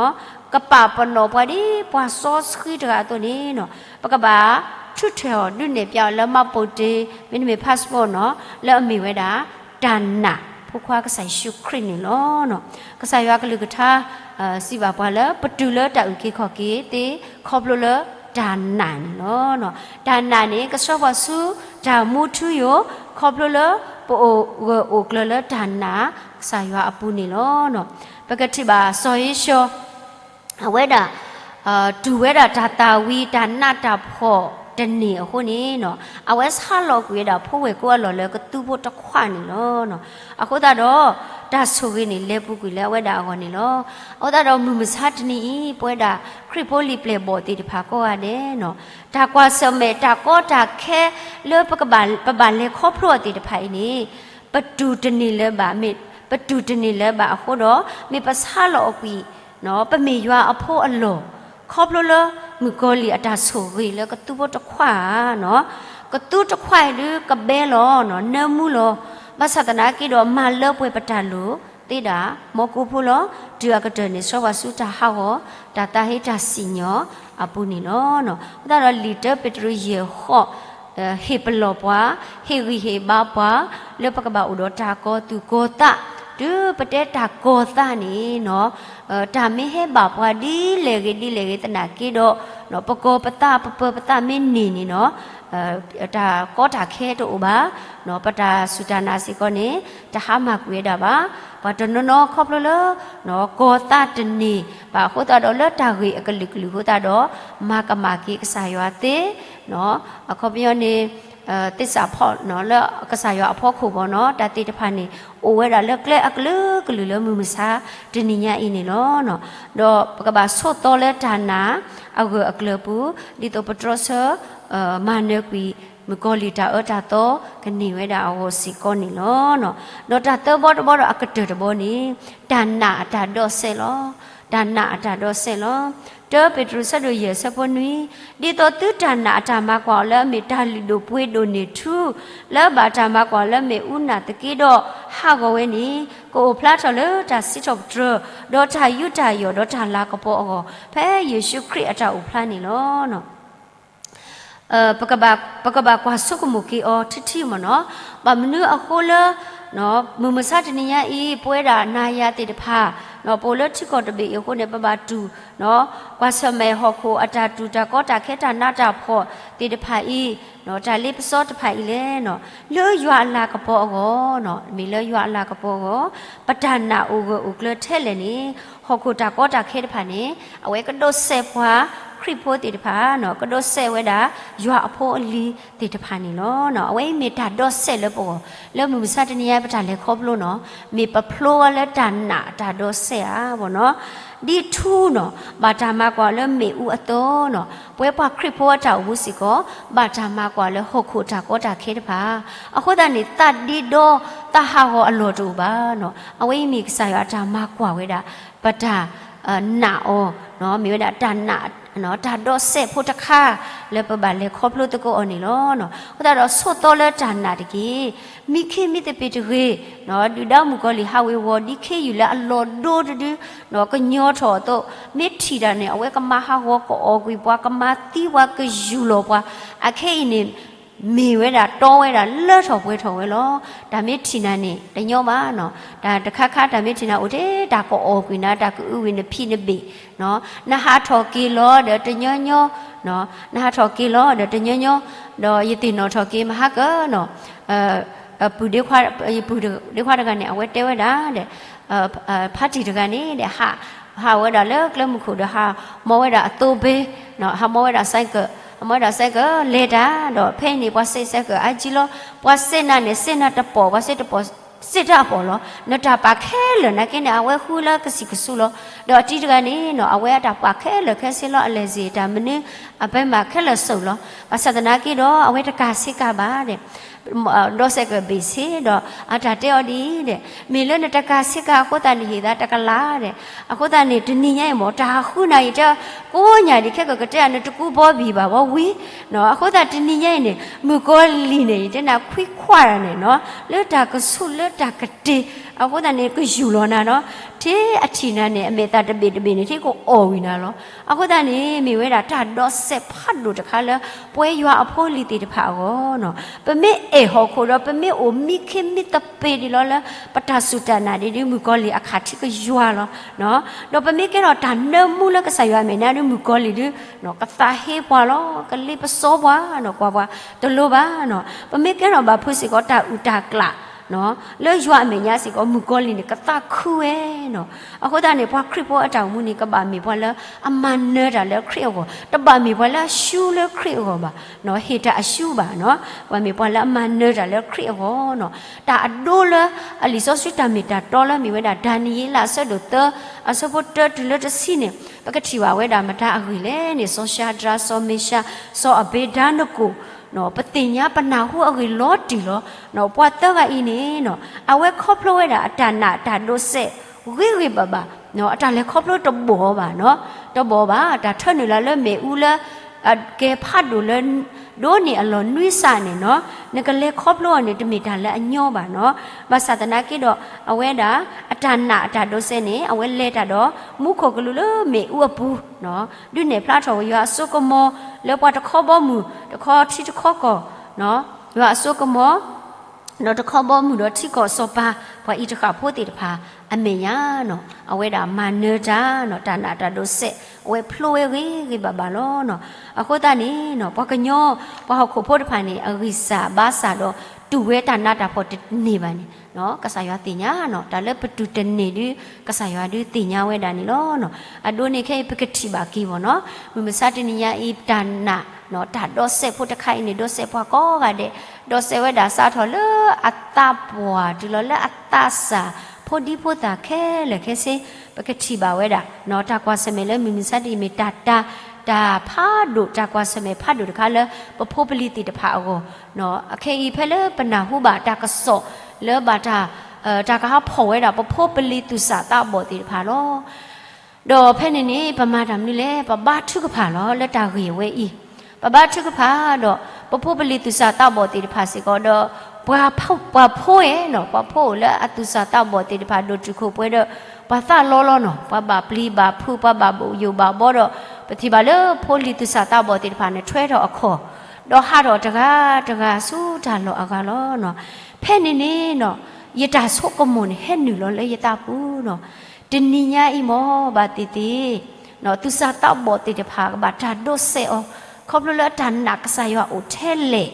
်, ကပာ်ပနီၣ်ပှၤဒ်ပှၤစီဆှံတဂၤအသိးန့ၣ်, ပကဘၣ်ထုးထီၣ်ဒုးနဲၣ်ပျးအီၤလၢမှတ်ပုံတင်, မ့တမ့ၢ် passport န့ၣ်, လၢအမ့ၢ်ဝဲဒၣ် တၢ်နာ်ဖိခွါကစၢ်ယ့ၣ်ၡူးခရံာ်န့ၣ်လီၤ. ကစၢ်ယွၤကလုၢ်ကထါ စံးဘၣ်ပှၤလၢ ပတုၤလၢတၢ်အုၣ်က့ၤခီၣ်က့ၤသ့ ခီဖျိလၢတၢ်နာ်န့ၣ်လီၤ. တၢ်နာ်န့ၣ် ကဆှၢပှၤဆူတၢ်မူထူယိာ် ခီဖျိလၢပအိၣ်ဂၢၢ်အိၣ်ကျၢၤလၢတၢ်နာ်ကစၢ်ယွၤအပူၤန့ၣ်လီၤ. ပကထံၣ်ဘၣ်စီၤဧ့ၡီၤ အဝဲဒၣ် တူၢ်ဝဲဒၣ်တၢ်သၣ်ဝံၤ တၢ်နးတၢ်ဖှီၣ်တန့ၢ်အဃိန့ၣ်, အဝဲဆါလီၤကွံာ်ဝဲဒၣ်ဖိဝဲၢ်ကိအလီၢ်လၢကသူဖိတခွးန့ၣ်လီၤ. အဃိသတးဒီး တၢ်ဆိၣ်ဂ့ၤန့ၣ် လဲၤပူၤကွံာ်လၢအဝဲဒၣ်အဂီၢ်န့ၣ်လီၤ. အဃိသတးဒီးမုၢ်မဆါတနံၤအံၤ ပဝဲဒၣ်ခရံာ်ဖိလံာ်ပျဲၢ်ဘီၣ်သ့ၣ်တဖၣ်ကိးဂၤဒဲးန့ၣ်, တၢ်ကွၢ်ဆၢၣ်မဲာ်တၢ်ကီတၢ်ခဲလၢပကဘၣ် ပဘၣ်လဲၤခီဖျိအီၤသ့ၣ်တဖၣ်အံၤန့ၣ် ပတူၢ်တန့ၢ်လၢၤဘၣ်, ပတူၢ်တန့ၢ်လၢၤဘၣ်အဃိဒီး မ့ၢ်ပဆါလီၤအီၤကွံာ် ပမ့ၢ်ယွၤအဖိအလီၢ်, ခီဖျိလၢမုၣ်ကီၤလံၢ်အတၢ်ဆိၣ်ဂ့ၤလၢကသူဖိတခွးဧါန့ၣ်, ကသူတခွးအံၤဒုးကဘဲလီၤ, နၢမူလီၤ. ဘၣ်ဆၣ်သနာ်က့ဒီး မၤလၢပှဲၤပတၢ်လိၣ်သ့ဒၣ် မီကိဖိလီၤ. တုၤအကတၢၢ်န့ၣ် ဆှၢပှၤဆူတၢ်ဟးဂီၤ တၢ်သးဟ့တၢ်စံၣ်ညီၣ်အပူၤန့ၣ်လီၤ. အဃိသတးဒီး လံာ်တၢပ့းတရူးယဲၢ်ဃိး ဟ့ၣ်ပလီၢ်ပှၤ, ဟ့ၣ်ဂံၢ်ဟ့ၣ်ဘါပှၤ လၢပကဘၣ်အိၣ်ဒီးတၢ်ကီၤသူၣ်ကီၤသး, တုၤပတဲတၢ်ကီၤသးန့ၣ်, တၢ်မ့ၢ်ဟဲဘၣ်ပှၤဒ်လဲၣ်ဂ့ၤဒ်လဲၣ်ဂ့ၤသနာ်က့ဒီး, ပကီၤပသးပပၢၤပသးမ့ၢ်န့ၢ်န့ၣ်န့ၣ်, တၢ်ကီတၢ်ခဲတအိၣ်ဘၣ်, ပတၢ်စူၢ်တၢ်နာ်စ့ၢ်ကီးန့ၣ် တဟါမၢ်ကွံာ်ဝဲဒၣ်ဘၣ်. ပှၤတနီၤနီၤခီဖျိလၢ ကီၤသးတန့ၢ်ဘၣ်အဃိသတးဒီး လၢတၢ်ဂ့ၢ်အကလုာ်ကလုာ်အဃိသတးဒီး မၤကမၣ်က့ၤကစၢ်ယွၤသ့, အခီပညီန့ၣ် သစ္စာဖောက် လၢကစၢ်ယွၤအဖီခိၣ်ဘၣ်န့ၣ် တၢ်သ့ၣ်တဖၣ်န့ၣ် အိၣ်ဝဲဒၣ်လၢကျဲအကလုာ်ကလုာ်လၢမုၢ်မဆါတနံၤညါအံၤန့ၣ်လီၤ. ဒီးပကဘၣ်ဆိးသီလၢတၢ်နာ်အဂၢၢ်အကျၢၤပူၤ, ဒ်သိးပတြီဆၢ မၤနၢၤကွံာ် မုၣ်ကီၤလံၢ်တၢ်အၢတၢ်သီကန့ၢ်ဝဲဒၣ်အဂီၢ်စ့ၢ်ကီးန့ၣ်လီၤ. ဒီးတၢ်သၢဘီတဘီဒီးအကတၢၢ်တဘီန့ၣ် တၢ်နာ်အတၢ်ဒိးစဲးလီၤ. တၢ်နာ်အတၢ်ဒိးစဲးလီၤ. တၢပ့းတရူးဆၢဒိၣ်ယဲၢ်ဆၢဖိနွံ, ဒ်သိးသုတၢ်နာ်အတၢ်မၤကွၢ်အီၤလၢအမ့ၢ်တၢ်လုၢ်ဒိၣ်ပှ့ၤဒိၣ်န့ၢ်ထူ, လၢဘၣ်တၢ်မၤကွၢ်အီၤလၢမ့ၣ်အူနၢ်သက့ဒီး ဟးဂီၤဝဲန့ၣ် ကအိၣ်ဖျါထီၣ်လၢတၢ်စံးထီၣ်ပတြၢၤ, ဒီးတၢ်ယူးတၢ်ယီၣ်ဒီးတၢ်လၤကပီၤအဂီၢ် ဖဲယ့ၣ်ၡူးခရံာ်အတၢ်အိၣ်ဖျါန့ၣ်လီၤ. ပကဘၣ် ပကဘၣ်ကွၢ်ဆိကမိၣ်က့ၤအီၤထံထံမ့ၢ်နီၤ, ဘၣ်မနုၤအဃိလၢ မုၢ်မဆါတနံၤညါအံၤ ပဝဲဒၣ်နၤယၤသ့ၣ်တဖၣ် ပအိၣ်လၢထံကီၢ်တဘ့ၣ်အံၤအဃိန့ၣ် ပဘၣ်တူၢ် ကွၢ်ဆၢၣ်မဲာ်ဟီၣ်ခိၣ်အတၢ်တူၢ်တၢ်ကီတၢ်ခဲတၢ်နးတၢ်ဖှီၣ်သ့ၣ်တဖၣ်အံၤ တၢ်လ့ပစီတဖၣ်အံၤလဲၣ် လၢယွၤအလၤကပီၤအဂီၢ်, မ့ၢ်လၢယွၤအလၤကပီၤအဂီၢ် ပတၢ်နာ်အိၣ်ဂၢၢ်အိၣ်ကျၢၤထဲလဲၣ်န့ၣ် ဟီၣ်ခိၣ်တၢ်ကီတၢ်ခဲတဖၣ်န့ၣ် အဝဲကဒိးစဲးပှၤခရံာ်ဖိသ့ၣ်တဖၣ်, ကဒိးစဲးဝဲဒၣ် ယွၤအဖိအလံၤသ့ၣ်တဖၣ်န့ၣ်လီၤ. အဝဲအံၤမ့ၢ်တၢ်ဒိးစဲးလၢပဂီၢ်, လၢမုၢ်မဆါတနံၤညါပတၢ်လဲၤခီဖျိနီၤ, မ့ၢ်ပဖျိဝဲလၢတၢ်နာ်တၢ်ဒိးစဲးဧါဘၣ်နီၤ. ဒ်ထူနီၤ, ဘၣ်တၢ်မၤကွၢ်လၢမ့ၣ်အူအသိးနီၤ, ပဝဲပှၤခရံာ်ဖိအတၢ်အိၣ်မူစ့ၢ်ကီး ဘၣ်တၢ်မၤကွၢ်လၢဟီၣ်ခိၣ်တၢ်ကီတၢ်ခဲတဖၣ်, အဃိသတးန့ၣ် သးဒ့ဒီ သးဟးဂီၤအလီၢ်တအိၣ်ဘၣ်နီၤ. အဝဲအံၤမ့ၢ်ကစၢ်ယွၤအတၢ်မၤကွၢ်ဝဲဒၣ် ပတၢ် နာ်အီၤ, မ့ၢ်ဝဲဒၣ်တၢ်နာ် တၢ်ဒိးစဲးဖိတခါ လၢပဘၣ်လဲၤခီဖျိသကိးအီၤန့ၣ်လီၤ. အဃိသတးဒီးဆိးသီလၢတၢ်နာ်တက့ၢ်. မံခ့မံသပ့ၤတဂ့ၤ, ဒုၣ်ဒါမုၣ်ကီၤလံၢ်ဟးဝ့ၤဝီၤဒ်ခ့ယုၢ်လၢအလီၢ်ဒိတဒု, ကညီထီၣ်အသိး, မ့ၢ်ထံၣ်တၢ်န့ၣ် အဝဲကမၤဟးဂီၤကအီၣ်ကွံာ်ပှၤ ကမၤသံပှၤကယူၢ်လီၤပှၤ, အခဲအံၤန့ၣ် မ့ၢ်ဝဲဒၣ်တီဝဲဒၣ်လၢထီၣ်ပှဲၤထီၣ်ဝဲလီၤ. တၢ်မ့ၢ်ထံၣ်နၤန့ၣ် တညီဘၣ်နီၤ. တၢ်တခါခါတၢ်မ့ၢ်ထံၣ်နၤအိၣ်ထဲတၢ်ကအီၣ်ကွံာ်နၤ တၢ်ကအုဝံၤနဖံးနဘ့ၣ်, နဟးထီၣ်က့ၤလီၤဒီးတညီညီ, နဟးထီၣ်က့ၤလီၤဒီးတညီညီ, ဒီးယသ့ၣ်နီၣ်ထီၣ်က့ၤမဟါကၢနီၤ, ပုၢ်ဒ့ခွါတဂၤန့ၣ် အဝဲတဲဝဲဒၣ်ဒီး ဖါတံၢ်တဂၤန့ၣ်ဒီး ဟးဝဲဒၣ်လၢကျဲမုၢ်ခိၣ်ဒီး ဟးမီဝဲဒၣ်အသိဘ့, ဟးမီဝဲဒၣ် cycle, ဟးမီဝဲဒၣ် cycle လဲၤတၢ်ဒီး ဖဲအံၤန့ၣ် ပှၤစဲး cycle အါကံလီၤ. ပှၤစဲးနၤန့ၣ် စဲးနၤတပိာ်, ပှၤစဲးတပိာ် စဲးတၢ်အပိာ်လီၤ. နတၢ်ပာ်ခဲလၢာ်နာ်က့န့ၣ် အဝဲဃုလၢကဆံးကဆူလီၤ. ဒီးအတံၤတဂၤန့ၣ်နီၤ အဝဲအတၢ်ပာ်ခဲလၢာ်ခဲဆ့လီၤ. အလဲၤစ့ၢ်တၢ်မနုၤ အဖဲမးခဲလၢာ်စိးလီၤ. ဘၣ်ဆၣ်သနာ်က့ဒီး အဝဲတကၤဆ့ကၤဘၣ်ဒီး ဒီး cycle ဘ့ၣ်ဆ့ဒီး အတၢ်တဲအီၤဒ်အံၤဒီး မ့ၢ်လၢနတကၤဆ့ကၤအဃိသတးန့ၣ် ဟ့ၣ်သးတကလးဒီး အဃိသတးန့ၣ် တနံၤညါအံၤမ့ၢ် တၢ်ဟးဃုနၤအံၤ တကိးညါဒံးခဲကကတဲအီၤ နတကူဘီဘံၣ်ဘၣ်ဝဲဝံၤ, အဃိသတးတနံၤညါအံၤန့ၣ် မုၣ်ကီၤလံၢ်န့ၣ် ယတဲနၤခွံခွါတၢ်န့ၣ်နီၤ လၢတၢ်ကဆူးလၢတၢ်ကတ့ၢ်, အဃိသတးန့ၣ် ကယူၢ်လီၤနၤနီၤ, ထဲအထံၣ်နၤန့ၣ် အမဲာ်သၣ်တဘ့ၣ်တဘ့ၣ်န့ၣ် ထဲကအီၣ်ဝံၤနၤလီၤ. အဃိသတးန့ၣ် မ့ၢ်ဝဲဒၣ်တၢ်ဒိးစဲးဖးဒိၣ်တခါလၢ ပဝဲယွၤအဖိအလံၤသ့ၣ်တဖၣ်အဂီၢ်နီၤ. ပမ့ၢ်အဲၣ်ဟီၣ်ခိၣ်ဒီး ပမ့ၢ်အိၣ်မံခ့မံသပ့ၤဒ်လီၤလၢ ပတၢ်စူၢ်တၢ်နာ်ဒ်ဒ် မုၣ်ကီၤလံၢ်အခးထံကယွၤလီၤ. ဒီးပမ့ၢ်ကဲထီၣ်တၢ်နၢမူလၢကစၢ်ယွၤအမဲာ်ညါဒ် မုၣ်ကီၤလံၢ်ဒ် ကသးဟ့ပှၤလီၤ, ကလ့ပစီပှၤနီၤ, ကွၢ်ပှၤတလိၤဘၣ်နီၤ. ပမ့ၢ်ကဲထီၣ်ဘၣ်ဖုးစ့ၢ်ကီးတၢ်အုၣ်တၢ်ကျၣ် လၢယွၤအမဲာ်ညါစ့ၢ်ကီး မုၣ်ကီၤလံၢ်န့ၣ် ကသးခုဝဲနီၤ. အဃိသတးန့ၣ် ပှၤခရံာ်ဖိအတၢ်အိၣ်မူန့ၣ် ကဘၣ်မ့ၢ်ပှၤလၢအမၤနၢၤတၢ်လၢခရံာ်အဂီၢ်, တဘၣ်မ့ၢ်ပှၤလၢအရှုံးလၢခရံာ်အဂီၢ်ဘၣ်, ဟ့ၣ်တၢ်အရှုံးဘၣ်နီၤ, ပဘၣ်မ့ၢ်ပှၤလၢအမၤနၢၤတၢ်လၢခရံာ်အဂီၢ်နီၤ. တၢ်အဒိလၢအလံာ်စီဆှံတၢ်မ့ၢ်တၢ်တီလၢမ့ၢ်ဝဲဒၣ် ဒၤနံးယ့လးအဆၢဒိၣ်သၢ အဆၢဖိတၢတုၤလၢတဆံန့ၣ် ပကထံၣ်ဘၣ်ဝဲဒၣ်မတၤအဂ့ၢ်လဲၣ်န့ၣ် စီၤၡၤဒြး စီၤမ့ၤၡး စီၤအဘ့းဒၤနကိာ် ပသ့ၣ်ညါပနၢ်ဟူအဂ့ၢ်လီၤတံၢ်လီၤ. ပှၤသၢဂၤအံၤန့ၣ်နီၤ အဝဲခီဖျိဝဲဒၣ်အတၢ်နာ်တၢ်ဒိးစဲး ဂ့ၤဂ့ၤဘၣ်ဘၣ်, အတၢ်လဲၤခီဖျိတဘီၣ်ဘၣ်နီၤ, တဘီၣ်ဘၣ် တၢ်ထၢနုာ်လီၤလၢမ့ၣ်အူလၢ ကဲဖးဒိၣ်လၢ ဒိးန့ၢ်အလီၢ်နွံစးန့ၣ်နီၤ, နကလဲၤခီဖျိအီၤန့ၣ် တမ့ၢ်တၢ်လၢအညီဘၣ်နီၤ. ဘၣ်ဆၣ်သနာ်က့ဒီး အဝဲဒၣ် အတၢ်နာ်အတၢ်ဒိးစဲးန့ၣ် အဝဲလဲၤတၢ်ဒီး မူခိၣ်ကလူးလၢမ့ၣ်အူအပူၤ, ဒုးနဲၣ်ဖျါထီၣ်ဝဲယွၤအစိကမီၤ လၢပှၤတခီဘီမုၢ် တခီထံတခီကီၢ်, ယွၤအစိကမီၤ ဒီးတခီဘီမုၢ်ဒီးထံကီၢ်စီၤပၤ ပှၤအံၤတဃၣ်ဖိသ့ၣ်တဖၣ်အမဲာ်ညါနီၤ, အဝဲဒၣ်မၤနၢၤတၢ်နီၤ, တၢ်နာ်တၢ်ဒိးစဲး အဝဲဖျိဝဲဂ့ၤဂ့ၤဘၣ်ဘၣ်လီၤနီၤ. အဃိသတးန့ၣ်နီၤ ပှၤကညီ ပှၤဟီၣ်ခိၣ်ဖိတဖၣ်န့ၣ် အဂံၢ်စၢ်ဘါစၢ်ဒီး တူၢ်ဝဲတၢ်နးတၢ်ဖှီၣ်တန့ၢ်ဘၣ်န့ၣ်နီၤ, ကစၢ်ယွၤသ့ၣ်ညါနီၤ, တၢ်လၢပတူၢ်တန့ၢ်ဒုး ကစၢ်ယွၤဒုးသ့ၣ်ညါဝဲဒၣ်န့ၣ်လီၤနီၤ. အဒိန့ၣ်ခဲအံၤ ပကထံၣ်ဘၣ်က့ၤဘၣ်နီၤ, မုၢ်မဆါတနံၤညါအံၤ တၢ်နာ်နီၤ, တၢ်ဒိးစဲးဖိတခါအံၤန့ၣ် ဒိးစဲးပှၤကိးဂၤဒဲး, ဒိးစဲးဝဲဒၣ်စးထီၣ်လၢအသးပှၢ်တုၤလီၤလၢအသးစၢ်, ဖိဒံဖိသၣ်ခဲလၢာ်ခဲဆ့, ပကထံၣ်ဘၣ်ဝဲဒၣ်နီၤ, တၢ်ကွၢ်ဆၢၣ်မဲာ်လၢမုၢ်မဆါတနံၤမ့ၢ်တၢ်တၢ် တၢ်ဖးဒိၣ် တၢ်ကွၢ်ဆၢၣ်မဲာ်ဖးဒိၣ်တခါလၢ ပဖိပလံၤသ့ၣ်တဖၣ်အဂီၢ်, အခဲအံၤဖဲလၢပနၢ်ဟူဘၣ်တၢ်ကစီၣ်လၢဘၣ်တၢ် တၢ်ကဟးဖီၣ်ဝဲဒၣ် ပဖိပလံၤသူၣ်စၢ်သးဘီၣ်သ့ၣ်တဖၣ်လီၤ. ဒီးဖဲန့ၣ်န့ၣ် ပမၤတၢ်မနုၤလဲၣ်, ပဘါထုကဖၣ်လီၤ လၢတၢ်ဂ့ၢ်ဝဲအံၤ, ပဘါထုကဖၣ်ဒီး ပဖိပလံၤသူၣ်စၢ်သးဘီၣ်သ့ၣ်တဖၣ်စ့ၢ်ကီးဒီး ပှၤဖိ ပှၤဖိအဲၣ်နီၤ, ပှၤဖိလၢအသူၣ်စၢ်သးဘီၣ်သ့ၣ်တဖၣ် ဒိၣ်တုာ်ခိၣ်ပှဲၤဒီး ပှၤသးလီလီၤနီၤ, ပှၤဘၣ်ပျံၤဘၣ်ဖုး ပှၤဘၣ်ယိၣ်ဘၣ်ဘီဒီး ပထံၣ်ဘၣ်လၢဖိလံၤသူၣ်စၢ်သးဘီၣ်သ့ၣ်တဖၣ်န့ၣ် ထွဲထီၣ်အခီၣ်, ဒီးဟးထီၣ်တဂၤတဂၤဆူတၢ်လီၢ်အဂၤလီၤနီၤ. ဖဲန့ၣ်န့ၣ်နီၤ ယတၢ်ဆိကမိၣ်န့ၣ် ဟဲနုာ်လီၤလၢယသးပူၤနီၤ. တနံၤညါအံၤမ့ၢ် ဘၣ်သ့ၣ်သ့ၣ် သူၣ်စၢ်သးဘီၣ်သ့ၣ်တဖၣ်ကဘၣ်တၢ်ဒိးစဲးအီၤ, ခီဖျိလၢအတၢ်နာ်ကစၢ်ယွၤအိၣ်ထဲလဲၣ်,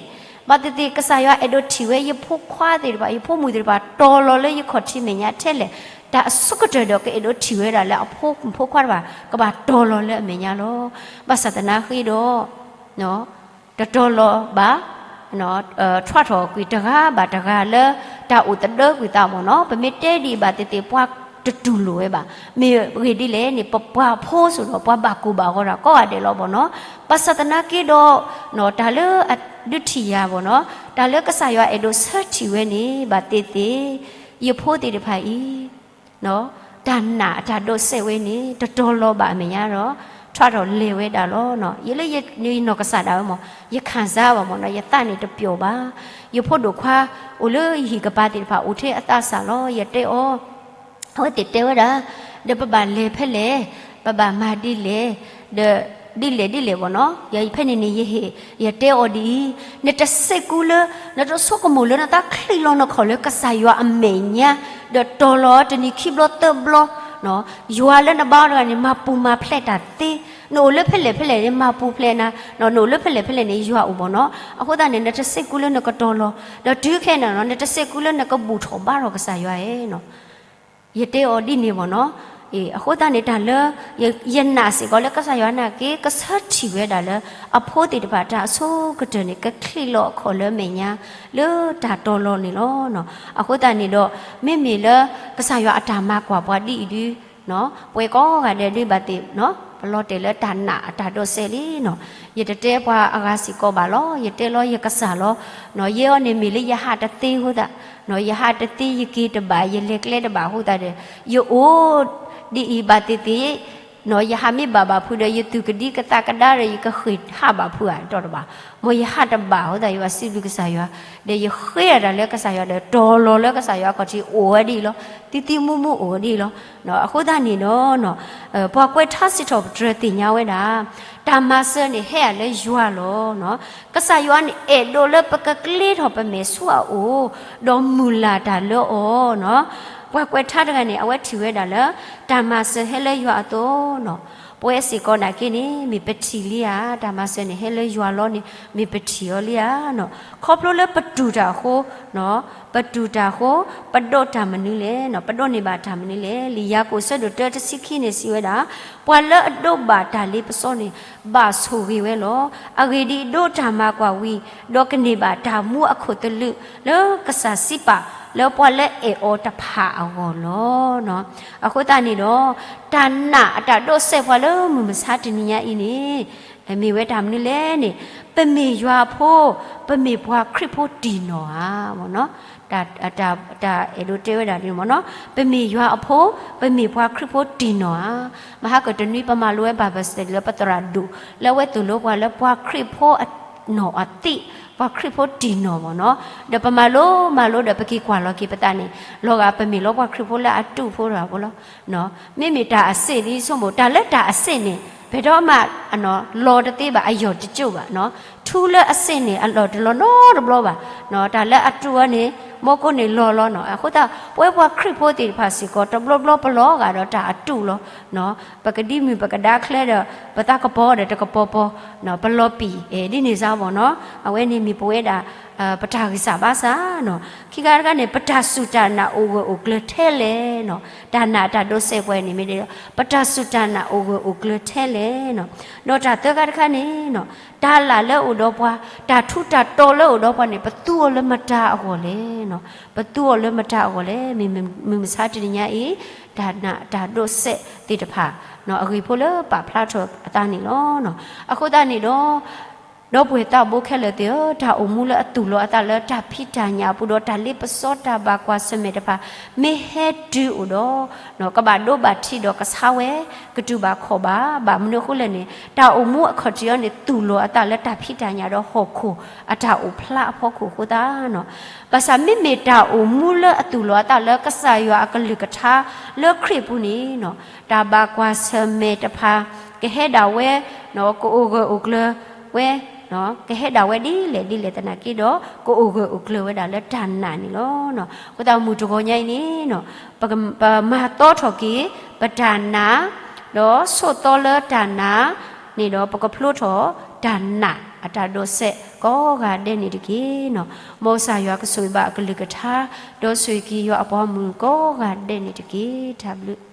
ဘၣ်သ့ၣ်သ့ၣ် ကစၢ်ယွၤအဲၣ်ဒိးထံၣ်ဝဲယဖိခွါသ့ၣ်တဖၣ် ယဖိမုၣ်သ့ၣ်တဖၣ် တီၤလီၤလၢယခီၣ်ထံးမဲာ်ညါထဲလဲၣ်, တၢ်အဆိကတၢၢ်ဒီးကအဲၣ်ဒိးထံၣ်ဝဲဒၣ်လၢအဖိမုၣ်ဖိခွါတဖၣ် ကဘၣ်တီၤလီၤလၢအမဲာ်ညါလီၤ. ဘၣ်ဆၣ်သနာ်က့ဒီး တတီၤလီၤဘၣ် ထွးထီၣ်ကွံာ်တဂၤဘၣ်တဂၤလၢ တၢ်အိၣ်သဒၢကွံာ်သးမ့ၢ်နီၤ. ပမ့ၢ်တဲဒ်အံၤဘၣ်သ့ၣ်သ့ၣ် ပှၤတတူၢ်လိာ်ဝဲဘၣ်. မ့ၢ်ဂ့ၢ်ဒ်လဲၣ်န့ၣ် ပပှၤဖိစိၤဒီး ပှၤဘၣ်ကိၢ်ဘၣ်ဂီၤတၢ်ကိးဂၤဒဲးလီၤမ့ၢ်နီၤ. ဘၣ်ဆၣ်သနာ်က့ဒီး တၢ်လၢအဒုးထံၣ်ယၤမ့ၢ်နီၤ, တၢ်လၢကစၢ်ယွၤအဲၣ်ဒိးဆၢထံၣ်ဝဲန့ၣ် ဘၣ်သ့ၣ်သ့ၣ် ယဖိသ့ၣ်တဖၣ်အံၤ တၢ်နာ်အတၢ်ဒိးစဲးဝဲန့ၣ် တတီၤလီၤဘၣ်အမဲာ်ညါဒီး ထွးထီၣ်လဲၤဝဲဒၣ်လီၤ. ယလၢယနီၢ်ကစၢ်ဒၣ်ဝဲမ့ၢ် ယခံစားဘၣ်မ့ၢ်နီၤ, ယသးန့ၣ်တပျီၣ်ဘၣ်. ယဖိဒိၣ်ခွါ အိၣ်လၢယဟံၣ်ကပၤသ့ၣ်တဖၣ် အိၣ်ထဲအသးစၢ်လီၤ. ယတဲအီၤ အဝဲသ့ၣ်တဲဝဲဒၣ် ဒီးပဘၣ်လဲၤဖဲလဲၣ်, ပဘၣ်မၤဒ်လဲၣ်, ဒီးဒ်လဲၣ်ဒ်လဲၣ်မ့ၢ်နီၤ. ယဖဲန့ၣ်န့ၣ် ယဟ့ၣ် ယတဲအီၤဒ်အံၤ, နတစဲးကူလၢ နတဆိကမိၣ်လၢနသးချံးလီၤနခီၣ်လၢကစၢ်ယွၤအမဲာ်ညါ, ဒီးတီၤလီၤတနံၤခံဘျီသၢဘျီ, ယွၤလၢနဘါအီၤတဂၤန့ၣ် မၤပူၤမၤဖျဲးတၢ်သ့, နအိၣ်လၢဖဲလဲၣ်ဖဲလဲၣ်န့ၣ် မၤပူၤဖျဲးနၤ, နအိၣ်လၢဖဲလဲၣ်ဖဲလဲၣ်န့ၣ် ယွၤအိၣ်မ့ၢ်နီၤ. အဃိသတးန့ၣ် နတစဲးကူလၢနကတီၤလီၤ, ဒီးတုၤခဲန့ၣ်နီၤ နတစဲးကူလၢနကဘူၣ်ထီၣ်ဘါထီၣ်ကစၢ်ယွၤဧၢနီၤ. ယတဲအီၤဒ်န့ၣ်မ့ၢ်နီၤ. အဃိသတးန့ၣ် တၢ်လၢ ယနာ်စ့ၢ်ကီးလၢကစၢ်ယွၤနာ်က့ ကဆၢထံၣ်ဝဲဒၣ်လၢ အဖိသ့ၣ်တဖၣ်တၢ်အဆိကတၢၢ်န့ၣ် ကချံးလီၤအခီၣ်လၢမဲာ်ညါ လၢတၢ်တီၤလီၤန့ၣ်လီၤ. အဃိသတးန့ၣ်ဒီး မ့မ့ၢ်လၢ ကစၢ်ယွၤအတၢ်မၤကွၢ်ပှၤဒ်အံၤဒု ပဝဲကိးဂၤဒဲးဒ်ဘၣ်သ့ၣ် ပလီၤတဲာ်လၢတၢ်နာ်အတၢ်ဒိးစဲးလံနီၤ. ယတတဲပှၤအဂၤစ့ၢ်ကီးဘၣ်လီၤ. ယတဲလီၤယကစၢ်လီၤ. ယဲအီၤန့ၣ်မ့ၢ်လၢယဟးတသ့အဃိသတး, ယဟးတသ့ ယက့ၤတဘၣ် ယလဲၤကျဲတဘၣ်အဃိသတးဒီး ယအိၣ်ဒ်အံၤဘၣ်သ့ၣ်သ့ၣ် ယဟးမ့ၢ်ဘၣ်ဘၣ်ဖုးဒီး ယသူၣ်ကဒံကသးကဒါဒီး ယကဃ့ၢ်ဟးဘၣ်ဖုးဧါ တီၢ်တဘၣ်. မ်ယဟးတဘၣ်အဃိသတး ယဘၣ်စံးဘျုးကစၢ်ယွၤ, ဒီးယဃ့အတၢ်လၢကစၢ်ယွၤဒီး တီၤလီၤလၢကစၢ်ယွၤအခီၣ်ထံးအိၣ်ဝဲဒ်အံၤလီၤ. သံသံမူမူအိၣ်ဝဲဒ်အံၤလီၤ. အဃိသတးန့ၣ်ဒီး ပှၤကွဲးထါစံးထီၣ်ပတြၢၤသ့ၣ်ညါဝဲဒၣ် တၢ်မၤစၢၤန့ၣ်ဟဲအလၢယွၤလီၤ. ကစၢ်ယွၤန့ၣ်အဲၣ်ဒိးလၢပကကျ့ထီၣ်ပမဲာ်ဆူအအိၣ်, ဒီးမုၢ်လၢ်တၢ်လၢအီၤနီၤ. ပှၤကွဲးထါတဂၤန့ၣ် အဝဲထံၣ်ဝဲဒၣ်လၢ တၢ်မၤစၢၤဟဲလၢယွၤအသိးနီၤ. ပဝဲစ့ၢ်ကီးနာ်က့န့ၣ် မ့ၢ်ပထံၣ်လံဧါ, တၢ်မၤစၢၤန့ၣ်ဟဲလၢယွၤလီၤန့ၣ် မ့ၢ်ပထံၣ်အီၤလံဧါနီၤ. ခီဖျိလၢပတူၢ်တၢ်အဃိ ပတူၢ်တၢ်အဃိ ပဒိးတၢ်မနုၤလဲၣ်နီၤ, ပဒိးန့ၢ်ဘၣ်တၢ်မနုၤလဲၣ်. လံာ်ယၤကိာ်ဆၢဒိၣ်တၢတဆံခံန့ၣ်စံးဝဲဒၣ်, ပှၤလၢအဒိးဘၣ်တၢ်လ့ပစီန့ၣ် ဘၣ်ဆိၣ်ဂ့ၤဝဲလီၤ. အဂ့ၢ်ဒ်အံၤ, ဒိးတၢ်မၤကွၢ်ဝံၤ, ဒီးကန့ၢ်ဘၣ်တၢ်မူအခိၣ်သလုး လၢကစၢ်စံးပာ်လၢပှၤလၢအဲၣ်အီၤတဖၣ်အဂီၢ်လီၤ. အဃိသတးန့ၣ်ဒီး တၢ်နာ်အတၢ်ဒိးစဲးပှၤလၢမုၢ်မဆါတနံၤညါအံၤန့ၣ် မ့ၢ်ဝဲတၢ်မနုၤလဲၣ်န့ၣ်, ပမ့ၢ်ယွၤအဖိ, ပမ့ၢ်ပှၤခရံာ်ဖိတံၢ်နီၢ်ဧါ, မ့ၢ်နီၤ. တၢ်အဲၣ်ဒိးတဲဝဲဒၣ်ဒ်န့ၣ်မ့ၢ်နီၤ, ပမ့ၢ်ယွၤအဖိ, ပမ့ၢ်ပှၤခရံာ်ဖိတံၢ်နီၢ်ဧါ. မဟါကတနွံပမၤလိဝဲ Bible study လၢပသရၣ်ဒိၣ် လၢအဝဲသိၣ်လိပှၤလၢပှၤခရံာ်ဖိအနီၢ်အသံး, ပှၤခရံာ်ဖိတံၢ်နီၢ်မ့ၢ်နီၤ. ဒီးပမၤလိမၤလိဒီး ပက့ၤကွၢ်လီၤက့ၤပသးန့ၣ်, လီၤဂာ်ပမ့ၢ်လီၤပှၤခရံာ်ဖိလၢအတူၢ်ဖိတဂၤဖိလီၤ. မ့မ့ၢ်တၢ်အစ့ၣ်ဒ်ဆိကမိၣ်, တၢ်လၢတၢ်အစ့ၣ်န့ၣ် ဖဲထီၣ်မး လီၤတသ့ဘၣ် အယီၢ်တကၠိၢ်ဘၣ်နီၤ. ထူလၢအစ့ၣ်န့ၣ် အလီၢ်တလီၤနီတဘျီဘၣ်. တၢ်လၢအတူၢ်အီၤန့ၣ် မီကိန့ၣ်လီၤလီၤနီၤ. အဃိသတး ပဝဲပှၤခရံာ်ဖိသ့ၣ်တဖၣ်စ့ၢ်ကီး တဘျီဘျီပလီၤဂာ်ဒီးတၢ်အတူၢ်လီၤ. ပကဒံမုၢ်ပကဒါချၢဒီး ပသးကပီၤဒီးတကပီၤပီၤ, ပလီၤပံာ် ဒ်န့ၣ်စ့ၢ်မ့ၢ်နီၤ. အဝဲန့ၣ်မ့ၢ်ပဝဲဒၣ် ပတၢ်ဂံၢ်စၢ်ဘါစၢ်နီၤ. ခံခါတခါန့ၣ် ပတၢ်စူၢ်တၢ်နာ်အိၣ်ဂၢၢ်အိၣ်ကျၢၤထဲလဲၣ်နီၤ. တၢ်နာ်အတၢ်ဒိးစဲးပှဲၤန့ၣ်မ့ၢ်ဒီး ပတၢ်စူၢ်တၢ်နာ်အိၣ်ဂၢၢ်အိၣ်ကျၢၤထဲလဲၣ်နီၤ. ဒီးတၢ်သၢခါတခါန့ၣ်နီၤ တၢ်လၢ်လၢအိၣ်ဒီးပှၤ, တၢ်ထူးတၢ်တီၤလၢအိၣ်ဒီးပှၤန့ၣ် ပသူအီၤလၢမတၤအဂီၢ်လဲၣ်နီၤ. ပသူအီၤလၢမတၤအဂီၢ်လဲၣ်. မုၢ်မဆါတနံၤညါအံၤ တၢ်နာ်တၢ်ဒိးစဲးသ့ၣ်တဖၣ် အဂ့ၢ်ဖိလၢပာ်ဖျါထီၣ်အသးန့ၣ်လီၤ. အဃိသတးန့ၣ်ဒီး ဒီပုၢ်ဝဲၢ်သးဘိခဲလၢာ်သ့ၣ်ဧၢ, တၢ်အိၣ်မူလၢအသူၣ်လီၤအသးလၢတၢ်ဖံးတၢ်ညၣ်အပူၤဒီး တၢ်လ့ပစီတၢ်ဘၣ်ကွၢ်ဆၢၣ်မဲာ်တဖၣ် မ့ၢ်ဟဲတုၤအိၣ်ဒီး ကဘၣ်ဒိဘၣ်ထံးဒီးကဆါဝဲ, ကတူၢ်ဘၣ်ခီၣ်ဘၣ်, ဘၣ်မနုၤအဃိလဲၣ်န့ၣ် တၢ်အိၣ်မူအခီၣ်ထံးအံၤန့ၣ် သူၣ်လီၤအသးလၢတၢ်ဖံးတၢ်ညၣ်ဒီးဟီၣ်ခိၣ်အတၢ်အိၣ်ဖျါအဖီခိၣ်အဃိသတးနီၤ. ဘၣ်ဆၣ်မ့မ့ၢ်တၢ်အိၣ်မူလၢအသူၣ်လီၤအသးလၢကစၢ်ယွၤအကလုၢ်ကထါလၢခရံာ်ပူၤန့ၣ်နီၤ တၢ်ဘၣ်ကွၢ်ဆၢၣ်မဲာ်တဖၣ် ကဟဲဒၣ်ဝဲ ကအိၣ်ဂၢၢ်အိၣ်ကျၢၤဝဲ ကဟဲဒၣ်ဝဲဒ်လဲၣ်ဒ်လဲၣ်သနာ်က့ဒီး ကအိၣ်ဂၢၢ်အိၣ်ကျၢၤဝဲဒၣ်လၢတၢ်နာ်န့ၣ်လီၤ. အဃိသတးမုၢ်တဂီၤညါအံၤန့ၣ်နီၤ ပမၤသီထီၣ်က့ၤ ပတၢ်နာ် ဒီးဆိးသီလၢတၢ်နာ်န့ၣ်ဒီး ပကဖျိထီၣ်တၢ်နာ်အတၢ်ဒိးစဲးကိးဂၤဒဲးန့ၣ်တက့ၢ်နီၤ. မ်ကစၢ်ယွၤကဆိၣ်ဂ့ၤဘၣ်အကလုၢ်ကထါ ဒီးဆိၣ်ဂ့ၤက့ၤယွၤအပှၤဂီၢ်မုၢ်ကိးဂၤဒဲးန့ၣ်တက့ၢ်. တၢ်ဘျုး